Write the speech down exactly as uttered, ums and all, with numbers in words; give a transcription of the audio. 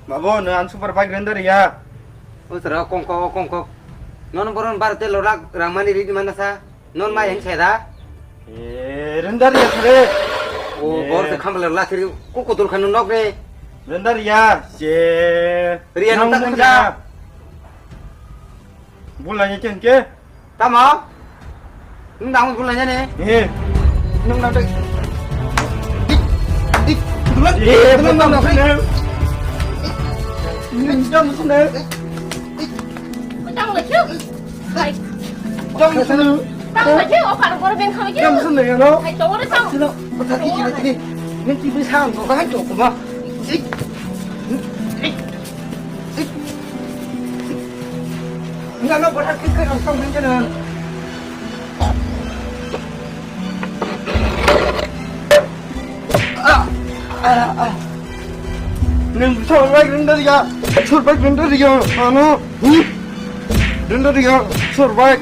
Mabo, no ang super bike render ya. O sara kongkok, o kongkok. Nono boron bar te lorak rangmani ridi mana sa. Non mai heng seda. Eh, render ya sare. O bor se khambal la thiri. Ku kutul khanu nok re. Render ya. Je. Riya nang nang tak mun khana. Ya. Bulanya chen ke? Tamo? Nung dang bulanya ne? Eh. Nung dang tak. Dik, dik, dulan, eh, dulan, dulan, dulan. Nung dang sene. Tang lagi. Hai. Dang sene. Tang lagi, oh, parang korban kau lagi. Dang sene, ya, no? Hai, tunggu deh, tang. Sino, patah gigi nanti ni. Nanti bisa, kau kan cukup, mah. Dik, dik, dik. Nga no bothar thik khe rang tong hwn jana. Ah, ah, ah. Nwng sur bike rwng da riya, sur bike rwng da riya, ano, hmm? Rwng da riya, sur bike.